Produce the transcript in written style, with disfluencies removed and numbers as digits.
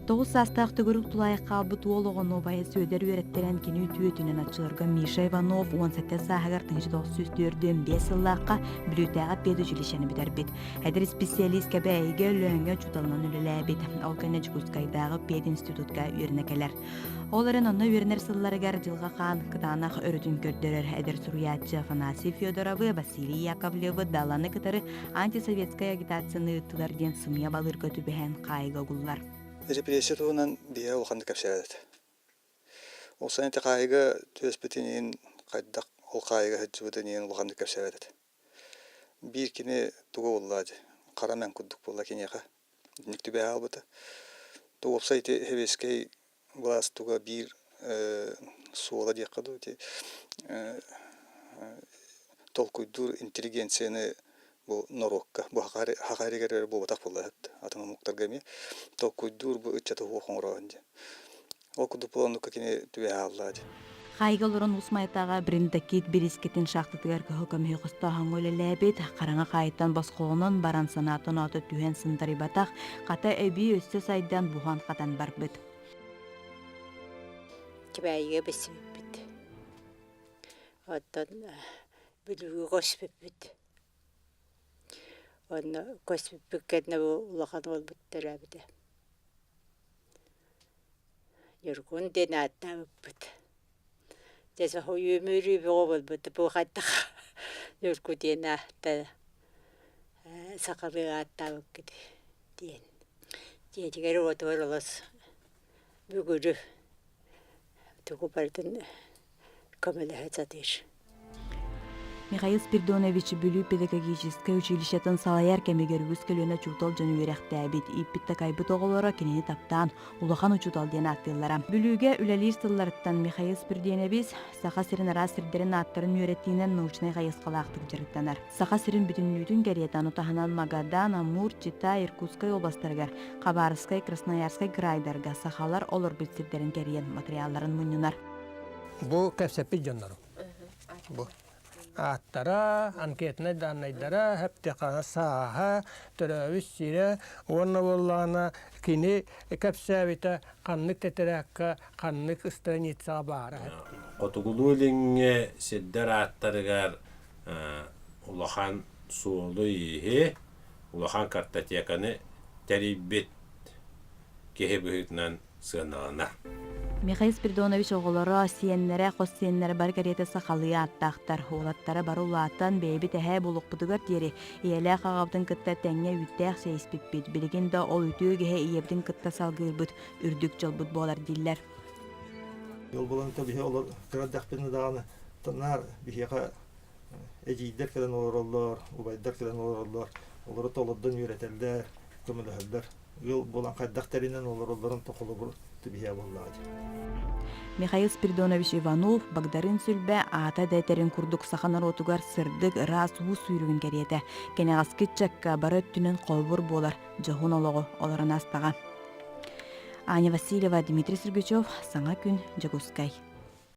Тоҕус саастаах төгүрүк тулаайах хаалбыт уол оҕону убайа Сүөдэр үөрэттэрэн кини үтүөтүнэн оччолорго Миша Иванов 17 сааһыгар 1945 сыллаахха Бүлүүтээҕи педучилищены бүтэрбит. Эдэр исписэлиис Кэбээйигэ Өлөөҥҥө учууталынан үлэлээбит. Ол кэннэ Дьокуускайдааҕы пединститутка үөрэнэ кэлэр. Ол эрэн онно үөрэнэр сылларыгар Дьылҕа Хаан кытаанах өрүтүн көрдөрөр эдэр суруйааччы Афанасий Федоровы, Василий Яковлевы Даланы кытары антисоветскай агитацияны ыыттылар диэн сымыйа балыырга түбэһэн хаайыга угуллар. Репрессия туһунан биһиэхэ улаханнык кэпсээбэт. Ол сайын ити хаайыга түбэспитин иһин хайдах ол хаайыга сылдьыбытын иһин улаханнык кэпсээбэт этэ. Биир кини туга буолла дии, хара мэҥ курдук буолла киниэхэ. Итинник түбэһэ хаалбыта. То уопсай ити сэбиэскэй былаас туга биир суола диэххэ дуу ити толкуйдуур интеллигенцияны бу норуокка бу саха эригэр эрэ буолбатах буолла атын омуктарга эмиэ толкуйдуур бу ыччаты суох оҥороон диэн ол курдук буолан оннукка кини түбэһэ хаалла дии. Хайга олорон Уус Майтаҕа Бриндакит бириискэтин шахтатыгар кыһыл көмүһү хостооһоҥҥо үлэлээбит, хараҥа хаайыттан босхолонон баран санаата-оноото түһэн сынтарыйбатах, хата эбии өссө сайдан буһан-хатан барбыт. Кэбээйигэ билсибиппит. Оттон Бүлүүгэ көспүппүт. Онно көспүппүт кэннэ бу улахан уолбут төрөөбүтэ. Ньургун диэн ааттаабыппыт. Дьэ соһуйуу-мүрүү бөҕө буолбут. Бу хайдах Ньургу диэн аата сахалыы ааттаабыккыт диэн. Дьиэтигэр-уотугар олус бүгүрү тугу барытын көмөлөһө сатыыр. Михаил Спиридонович Бүлүү педагогическай училищетын салайар кэмигэр үгүс көлүөнэ учуутал дьон үөрэхтээбит, ииппит-такайбыт оҕолоро кинини таптаан улахан учуутал диэн ааттыыллара. Бүлүүгэ үлэлиир сылларыттан Михаил Спиридонович Саха сирин араас сирдэрин ааттарын үөрэтиинэн научнай хайысхалаахтык дьарыктанар. Саха сирин бүтүннүүтүн кэриэтэ ону таһынан Магадан, Амур, Чита, Иркутскай областарыгар, Хабаровскай, Красноярскай крайдарга сахалар олорбут сирдэрин кэрийэн материалларын мунньунар. Бу кэпсэппит дьоннорум. Бу ааттара, анкетнай дааннайдара, хэптехана сааһа, төрөөбүт сирэ уонна буоллаҕына кини кэпсээбитэ ханнык тэтэрээккэ, ханнык страницаҕа баара. Хотугулуу-Илиҥҥи сирдэр ааттарыгар улахан суолу-ииһи, улахан картотеканы тэрийбит киһи быһыытынан сыаналанар. Михаил Спиридонович оҕолоро, сиэннэрэ, хос сиэннэрэ бары кэриэтэ сахалыы ааттаахтар. Уолаттара бары улаатан, бэйэбит эһээ буолуохпутугар диэри ийэлээх аҕабытын кытта тэҥҥэ үүттээх чэй испиппит. Билигин да ол үтүө үгэһи ийэбитин кытта салгыырбыт үрдүк дьолбут буолар дииллэр. Ол буолан биһи олор кыра эрдэхпитинэ даҕаны наар биһиэхэ эдьиийдэр кэлэн олороллор, убайдар кэлэн олороллор, олору толордон үөрэтэллэр, көмөлөһөллөр. Ыал буолан хайдах тэринэн олороллорун холобур түбүһэ буоллаҕа дии. Михаил Спиридонович Иванов Багдарыын Сүлбэ аата да этэрин курдук саха норуотугар сырдык, ыраас уу сүүрүгүн кэриэтэ, кэнэҕэски ыччакка бары өттүнэн холобур буолар дьоһун олоҕу олорон аастаҕа. Аня Васильева, Дмитрий Сергучев, Саҥа күн, Дьокуускай.